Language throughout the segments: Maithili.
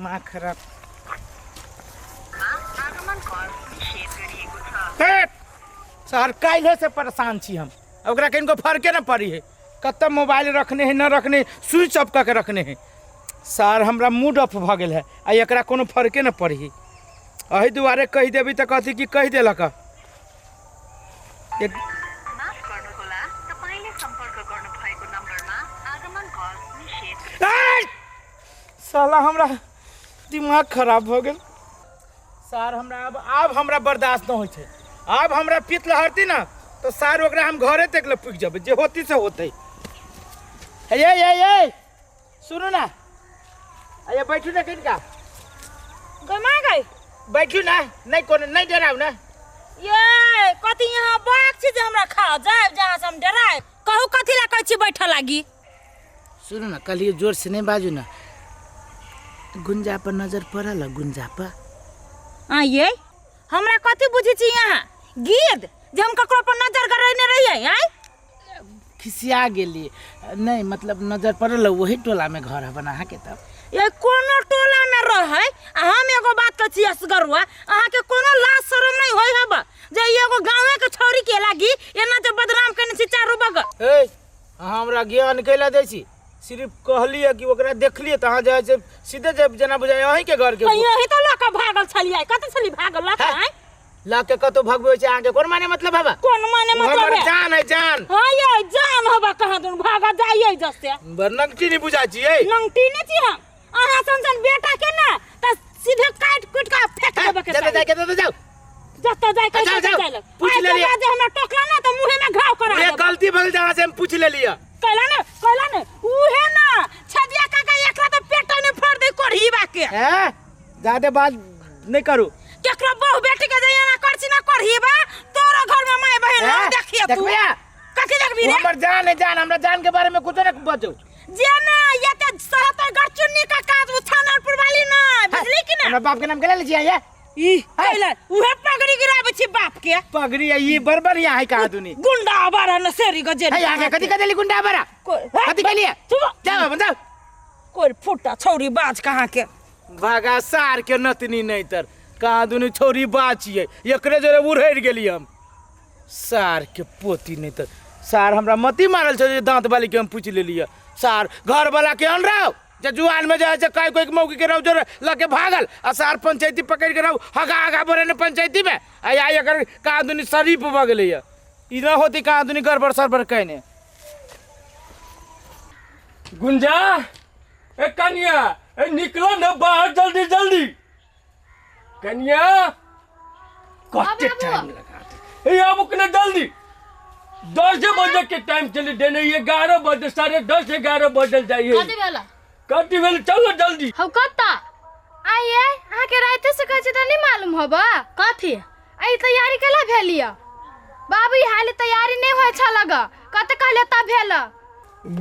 दिमाग खराब। हे, सर काल्हि से परेशान छी हम। ओकरा कनिको फर्के न पड़ी है। कतऽ मोबाइल रखने है न रखने, स्विच ऑफ कऽ के रखने है। सर हमरा मूड ऑफ भऽ गेल है आ एकरा कोनो फर्के न पड़ी है। एहि दुआरे कहि देबी तऽ कहती कि कहि देलक। एक साला हमरा दिमाग खराब भऽ गेल। सार हमरा आब हमरा बर्दाश्त न होइ छै। आब हमरा पित्त लहरती ना तो सार ओकरा हम घरे तक ले पुग जेबै, जे होती से होतै। हे ये ये ये सुनू ना, अरे बैठू ना किनका गमा गई। बैठू ना, नहीं कोनो नहीं डराउ ना। ये कथी यहाँ बाग छी जे हमरा खा जाए जहाँ से हम डराए। कहू कथी ला कहै छी बैठऽ लागी। सुनू ना, कहलिए जोर से नहीं बाजू ना। गुंजा पर नजर पड़ल है, गुंजा पर। आ ये हमरा कथी बुझै छी यहाँ गिद्ध जे हम ककरो पर नजर गड़ेने रहियै? आय खिसिया गेली नहीं, मतलब नजर पड़ल है, वही टोला में घर है बना के तब। ये कोनो टोला में रहै आ हम एगो बात कहै छी असगरुआ, अहाँके कोनो लाज शरम नहीं होय हब जे ई एगो गाँवे के छौरी के लागी एना जे बदनाम केने छी चारू बगल। ए अहाँ हमरा ज्ञान कैला दै छी? सिर्फ कहलियै कि ओकरा देखलियै तऽ अहाँ जे छै सीधे जे जेना बुझाइ अहीँके घरके। कहियो ही तऽ लऽ कऽ भागल छलियै, कतऽ छली भागल लऽ कऽ? आँय लऽ के कतौ भगबै छै अहाँके कोन माने मतलब हबा? कोन माने मतलब हमर है? जान है जान। हाँ ये जान हबा कहाँ दुन भागा जाइए जस्ते। बर नंगटी नहीं बुझा छियै। नंगटी नहीं छी हम, अहाँ सन सन बेटा के ना त सीधे काट कुट के फेंक देबे के जाओ चाही। जाओ जाओ जाओ जतऽ जाय के जाओ, जाओ। जाय लग। पूछ आइ के लेलियै। बाद जे हमरा टोकला ना त मुँहे में घाव करा उहे देब। गलती भइल जहाँ से हम पूछ लेलियै। कहला ने, कहला ने, उहे ना छजिया काका एकरा त पेटे ने फोड़ दे कोढ़ीबा के। हैं ज्यादा बात नहीं करू। केकरो बहु बेटी के जे एना करছি ना कोढ़ीबा, तोरो घर में माय बहन हम हैं? देखिए तू। देखबिया? कथी देखबी रे? हमर जान है जान, हमरा जान के बारे में कुछो नहीं बजू। जे ना ये त सहतर गरचुन्नी का काज उ छानरपुर वाली ना, बुझली कि ना? हमरा बाप के नाम के ले लीजिए ये। ई कैला उहे पगड़ी गिराबै छी बाप के। पगड़ी है ये बड़ बढ़िया है कहा दुनी। गुंडा आवारा न सेरी गजे। है आगे कथी कथी गुंडा आवारा? कथी कहलिए? चुप। जाओ जाओ। कोई फुटा छौरी बाज कहाँ के। भागा सार के नतनी नहीं तर कहाँ दुनी छौरी बाचिए एकरे जोरे उड़ैर गेली हम। सार के पोती नहीं तर सार हमरा मती मारल छौ जे दांत वाली के हम पूछ लेलिए। सार घर वाला के अन रहो जे जुआन में जाए से कई कोई मौकी के रहो जोरे लके भागल आ सार पंचायती पकड़ के रहो हगा हगा बोरे ने पंचायती में आ आई एकर कहाँ दुनी शरीफ भ गेलै ये। ई न होती कहाँ दुनी गड़बड़ सड़बड़ कइने। गुंजा ए कनिया ए निकलो न बाहर जल्दी जल्दी। कनिया कते टाइम लगा दे। ए आबू कने जल्दी। 10 बजे के टाइम चली देने ये 11 बजे 10:30 11 बजे जाइए। कथी भेला? कथी भेल? चलो जल्दी। हौ कत्ता? आइए अहाँ के राते से कहै छी त नहीं मालूम होबा। कथी? आई तैयारी केला भेलिया? बाबू ई हाली तैयारी नहीं होय छल ग, कते कहले तब भेल।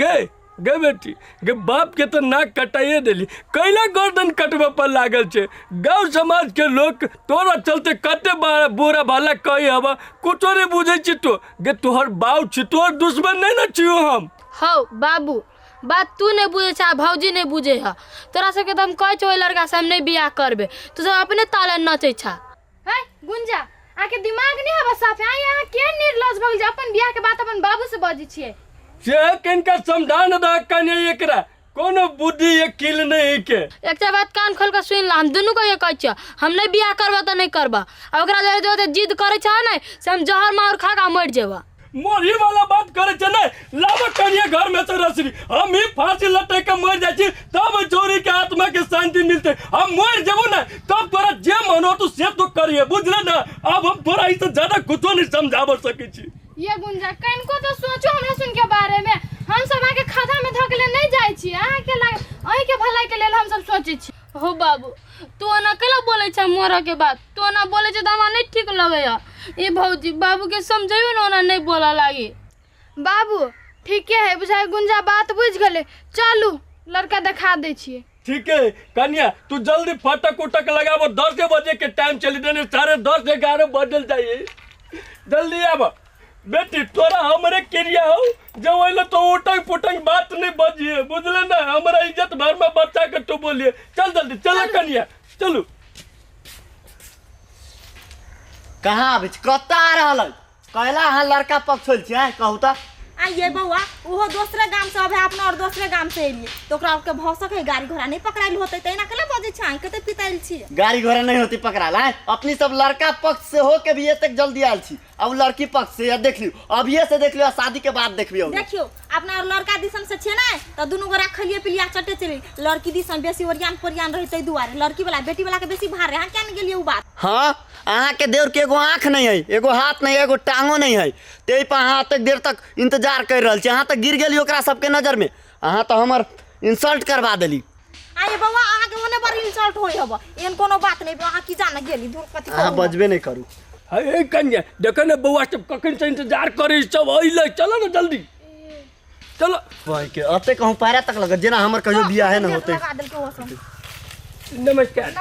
गे गे बेटी गे बाप के तो नाक कटाइए देली, कैला गर्दन कटबे पर लागल छे। गांव समाज के लोग तोरा चलते कते बुरा भला कही हवा, कुछो नहीं बुझे छी तो। गे तोहर बाऊ छी, तोहर दुश्मन नहीं ना छियो हम। हौ बाबू बात तू नहीं बुझे छा, भौजी नहीं बुझे है। तोरा सबके तो हम कहै छौ ओहि लड़का से हम नहीं बियाह करबे, तू सब अपने ताले नचै छा। है गुंजा अहाँके दिमाग नहीं हवा साफ है? अहाँ के निर्लज भऽ गेल जे अपन बियाह के बात अपन बाबू से बजै छियै? से किनका समझान दऽ कने एकरा कोनो बुद्धि एक किल नहीं के। एकटा बात कान खोल के सुन ला, हम दुनू के कहै छियौ हम नहीं बियाह करबा तऽ नहीं करबा, आ ओकरा जे जे जिद करै छह ने से हम जहर मार खा के मरि जेबा। मोरी वाला बात करे छे ने, लाबो कनिया घर में से रसरी, हम ही फांसी लटक के मर जाय छी तब चोरी के आत्मा के शांति मिलते। हम मर जेबो ने तब तोरा जे मन हो तू से तो करिए, बुझले ना? अब हम तोरा इससे ज्यादा कुछो नहीं समझाबो सकै छी। ये गुंजा कनिको तो सोचो हमरा सुन के बारे में, हम सब अहाँ के खधा में धकले नहीं जाय छी, अहाँ के लाग अहीं के भलाई के लेल हम सब सोचै छी। हो बाबू तू ओना केला बोलै छ मरऽ के बाद? तू ओना बोलै छ तऽ हमरा नहीं ठीक लगैया। ए भौजी बाबू के समझैयो ने ओना नहीं बोलऽ लागी। बाबू ठीके है, बुझाय गुंजा बात बुझि गेलै, चलू लड़का देखा दै छियै। ठीक है कन्या तू जल्दी फटक उटक लगाबो, 10 बजे के टाइम चली देने 10:30 11 बजल जाइए, जल्दी आब बेटी तोरा हमरे क्रिया हो जब ओइले तो उटंग पुटंग बात नहीं बजिए, बुझले ना? हमरा इज्जत भर में बच्चा के तू बोलिए। चल जल्दी चल कनिया चलू। कहाँ आबै छी, कतऽ आ रहल है? कहला अहाँ लड़का पक्ष होल छी आँय, कहू तऽ। आइए बौआ, ओहो दोसरे गाम से अबे, अपना और दोसरे गाम से एलिए तो ओकरा के भौसक है गाड़ी घोड़ा नहीं पकड़ाइल होते त एना केला बजै छै, अहाँ कते पिताइल छी। गाड़ी घोड़ा नहीं होती पकड़ाल आँय, अपनी सब लड़का पक्ष से हो के भी एतेक जल्दी आयल छी, अब लड़की पक्ष से देख लियौ, अभिये से देख लियौ, आ शादी के बाद देखबियौ। देखियौ अपना और लड़का दिसन से छे ना त दुनू गोरा खलिए पिलिया चटे चली, लड़की दिसन बेसी ओरियान पोरियान रहे तै दुआरे लड़की वाला बेटी वाला के बेसी भार रहे। अहाँ किया नहीं गेलिए उ बात? हाँ, अहाँ के देवर के एगो आँख नहीं है, एगो हाथ नहीं है, एगो टांगो नहीं है, ताहि पर अहाँ एतेक देर तक इंतजार कर रहल छी। अहाँ तऽ गिर गेली ओकरा सबके नजर में, अहाँ तऽ हमर इंसल्ट करवा देली। आये बौआ, अहाँ के ओने बड़ इंसल्ट होय हब, एहन कोनो बात नहीं, अहाँ की जाने गेली दूर कथी अहाँ कहू। बजबे नहीं करू। हे कन्या देख ने बौआ सब कखन से इंतजार करै सब अइलै, चलो ने जल्दी चलो। भाई के अते कहूँ पारा तक लगत जेना हमर कहियो बियाहे न होते। लगा देलकै ओ सब। नमस्कार।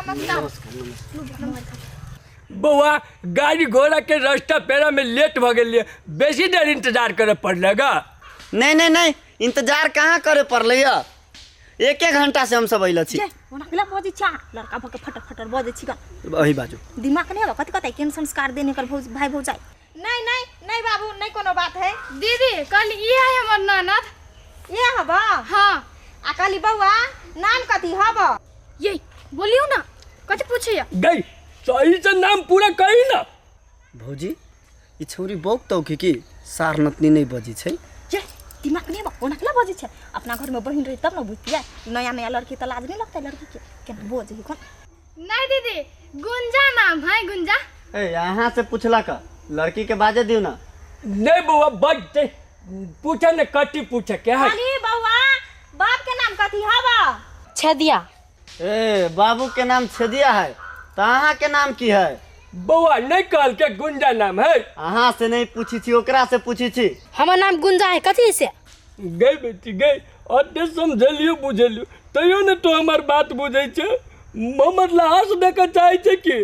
नमस्कार। बौआ गाड़ी घोड़ा के रास्ता पेरा में लेट भ गेलियै, बेसी देर इंतजार करे पड़लै गा। नहीं नहीं नहीं, इंतजार कहाँ करे पड़लै या, एक एक घंटा से हम सब अइल छी। जे ओना केला बजै छी अहाँ? लड़का भके फटर फटर बजै छी गा। अही बाजू। दिमाग नहीं हबा कथी कथी केहन संस्कार देने कर भौज भाई भौजाई। नहीं नहीं नहीं बाबू, नहीं कोनो बात है। दीदी कल ई है हमर ननद। ये हबा? हाँ। आ कहली बौआ नाम कथी हबा? ये बोलियो ना, कथी पूछैया? गई सही से नाम पूरा कही ना। भौजी ई छौरी बौक तौक की सार नतनी नहीं बजी छै। जे दिमाग नहीं बा ओना केला बजै छै? अपना घर में बहिन रही तब न बुझतियै, नया नया लड़की त लाज नहीं लगतै लड़की के केना बजै है कोन। नहीं दीदी गुंजा नाम है, गुंजा। ए अहाँ से पूछलक लड़की के बाजे दियो ना। नहीं बौआ बजते पूछे ने कथी पूछे के है। कहली बौआ बाप के नाम कथी हबा? छेदिया। ए बाबू के नाम छेदिया है त अहाँ के नाम की है? बौआ नहीं कहल के गुंजा नाम है। अहाँ से नहीं पूछी छी, ओकरा से पूछी छी। हमर नाम गुंजा है, कथी से? गई बेटी गई, अते समझलियो बुझलियो तैयो ने तो हमर बात बुझै छै, हमर लाश देखे चाहे छै की।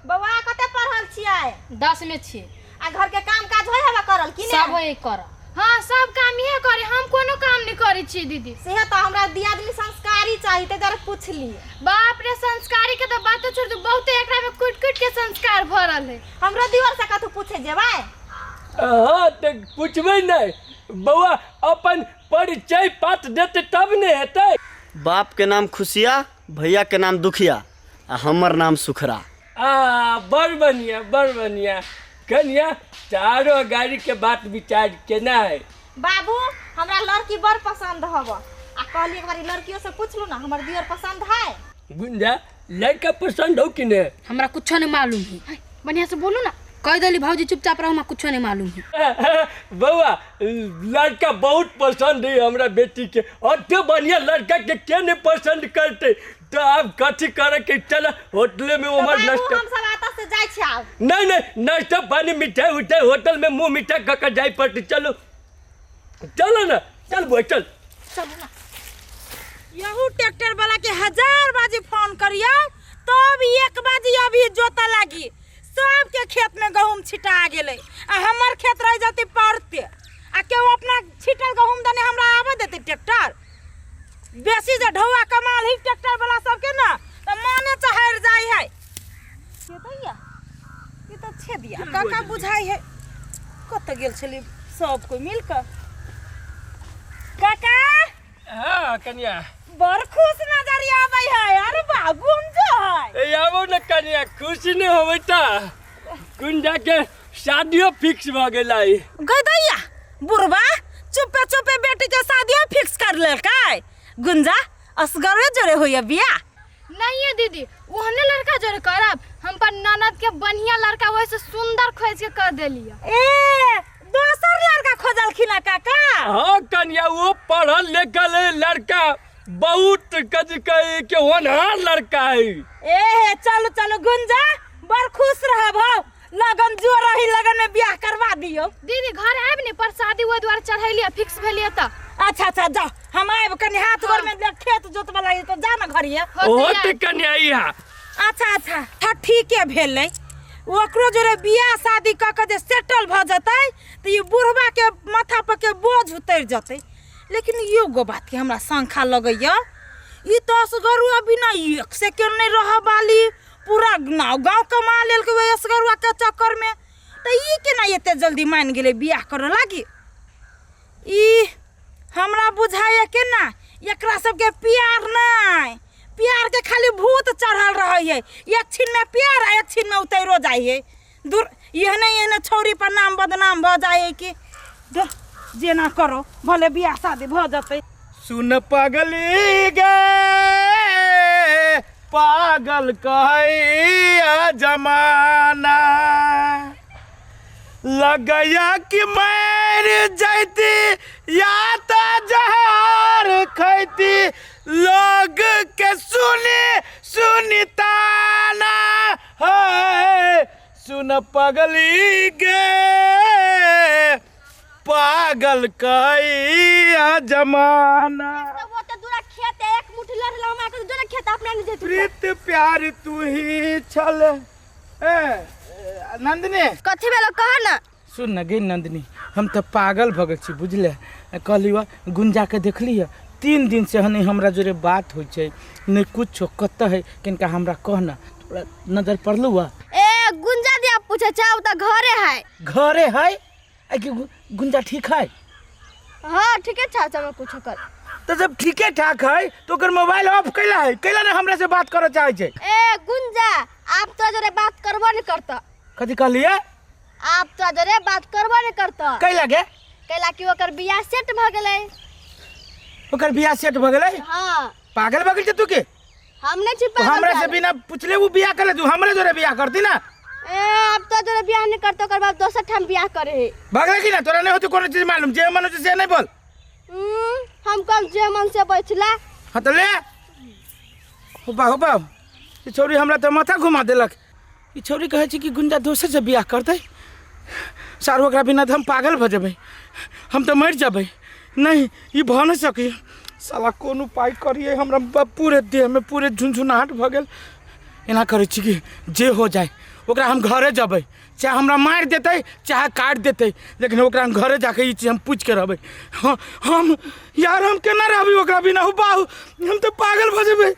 बौआ कते पढ़ल छियै? 10 में छियै। आ घर के काम काज होय हबा करल की ने? सब होय कर। हाँ सब काम इहे करे, हम कोनो काम नहीं करै छी दीदी। से त हमरा दियादनी संस्कारी चाही ते जरा पूछली। बाप रे संस्कारी के तो बात छोड़ दू, बहुते एकरा में कुट कुट के संस्कार भरल है। हमरो दिवर से कथू पूछे जेबै? हाँ ते पूछबै नहीं बौआ, अपन परिचय पात देते तब ने हेतै। बाप के नाम खुशिया, भैया के नाम दुखिया, आ हमर नाम सुखरा। आ बड़ बढ़िया बड़ बढ़िया। कन्या चारो गाड़ी के बात विचार केना है? बाबू हमरा लड़की बड़ पसंद हब, आ कहली एक बारी लड़कियों से पूछलू ना हमर दियर पसंद है। गुंजा लड़का पसंद हो कि ने? हमरा कुछो नहीं मालूम है। बढ़िया से बोलू ना। कह देली भौजी चुपचाप रहो, हमरा कुछो नहीं मालूम है। बौआ लड़का बहुत पसंद है हमरा बेटी के, अते बढ़िया लड़का के के नहीं पसंद करते? तो आप कथी करे के चल होटले में उमर नाश्ता। हम सब आता से जाय छी आब। नहीं नहीं नाश्ता पानी मिठाई उठाई होटल में मुंह मिठा खा के जाय पड़ते। चलो चलो ना, चल बुआ चल चलो ना। यहू ट्रैक्टर वाला के 1000 बाजी फोन करियो तब 1 बाजी अभी जोता लागी। सबके खेत में गहूम छिटा गेलै आ हमर खेत रह जते पड़ते, आ केओ अपना छिटल गहूम दने हमरा आबे देते ट्रैक्टर? बेसी जे ढौआ कमाल ही ट्रैक्टर वाला सबके ना त माने चहर जाय है। छेदैया ई त छेदिया काका बुझाई है कत गेल छली सब कोई मिल के। काका हाँ कन्या बड़ खुश नजर आबै है। अरे बा गुंजो है। ए आबो न कन्या, खुशी नहीं होबै त गुंजा के शादियो फिक्स भ गेलै। गई दैया बुढ़बा चुपे चुपे बेटी के शादियो फिक्स कर लेलकै। गुंजा असगरे जोड़े होइए बियाह? नहीं है दीदी, ओहने लड़का जोड़े करब, हम पर ननद के बढ़िया लड़का वैसे सुंदर खोज के कर देलिए। ए दोसर लड़का खोजलखिन काका? हाँ कन्या वो पढ़ल लिखल है लड़का, बहुत कज के होनहार लड़का है। ए चलो चलो गुंजा बड़ खुश रहब हौ, लगन जो रही लगन में बियाह करवा दियो। दीदी घर आबि ने प्रसादी ओहि दुआरे चढ़ेलिए, फिक्स भेलिए त। अच्छा अच्छा जाओ, हम आबि कनि हाथ गोर में खेत जोतबा लागि त जा न घरिए। ओहो त कन्या इहा। अच्छा अच्छा हाँ ठीके भेलै, ओकरो जोरे बियाह शादी कऽ के जे सेटल भऽ जेतै तऽ ई बुढ़बा के माथा पर के बोझ उतरि जेतै। लेकिन एगो बात के हमरा शंका लगैया, ई तऽ असगरुआ बिना एक सेकेंड नहि रहऽ वाली, पूरा नाव गाँव कमा लेलकै ओहि असगरुआ के चक्कर में, तऽ ई केना एते जल्दी मानि गेलै बियाह करऽ लागी? ई हमरा बुझाइए केना एकरा सबके प्यार नहि, प्यार के खाली भूत चढ़ल रहै है, एक छिन में प्यार आ एक छिन में उतैरो जाइ है। दूर एहने एहने छौरी पर नाम बदनाम भऽ जाइ है कि दूर, जेना करो भले बियाह शादी भऽ जेतै। सुन पगली गे पागल कहैया जमाना, लगैया कि मर जैती या त जहर खैती, लोग के सुनी सुनी ताना है। सुन पगली गे पागल कहैया जमाना। वो तो दूरा खेत है, एक मुट्ठी लड़ ला हमरा के जो ना खेत अपना नहीं जेतु। प्रीत प्यार तू ही छल। ए नंदिनी कथी भेलो कह ना। सुन न गे नंदिनी, हम तो पागल भऽ गेल छी बुझले। कहली वा गुंजा के देखली है 3 दिन से हनी हमरा जोरे बात होइ छै नहीं कुछ कत है, किनका हमरा कह ना, तोरा नजर पड़लू वा? ए गुंजा दिया पूछे छा, उ त घरे है। घरे है? आ कि गुंजा ठीक है? हां ठीके छा, चलो कुछ कर। तो जब ठीके ठाक है तो ओकर मोबाइल ऑफ कैला है, कैला ना हमरा से बात करे चाहे छै? ए गुंजा आप तो जोरे बात करबो नहीं करता। कथी कहलिए? आप तो जोरे बात करबो नहीं करता। कैला गे? कैला कि ओकर बियाह सेट भ गेलै। ओकर बियाह सेट भ गेलै? हां। पागल भऽ गेल छै तू के? हम नहीं छी पागल। हमरा से बिना पूछले वो बियाह करे, तू हमरा जोरे बियाह करती ना? ए आप तो जोरे बियाह नहीं करते, ओकर बाद दोसर ठाम बियाह करे है। भगले की ना? तोरा नहीं होती कोनो चीज मालूम, जे मन होती से नहीं बोल। हम कम जे मन से बैठला। हां तो ले। हो बा हो बा, ई छौरी हमरा तो माथा घुमा देलक। ई छौरी कहै छै कि गुंजा दोसर से बियाह करतै, सार ओकरा बिना तऽ हम पागल भऽ जेबै, हम तऽ मरि जेबै। नहीं ई भऽ नहि सकैए, साला कोन उपाय करिए, हमरा पूरे देहमे पूरे झुनझुनाहट भऽ गेल। एना करै छी कि जे हो जाए ओकरा हम घरे जेबै, चाहे हमरा मारि देतै चाहे काटि देतै, लेकिन ओकरा हम घरे जाके ई चीज हम पूछिके रहबै। हाँ हम यार हम केना रहबै ओकरा बिना? हो बाहु हम तऽ पागल भऽ जेबै।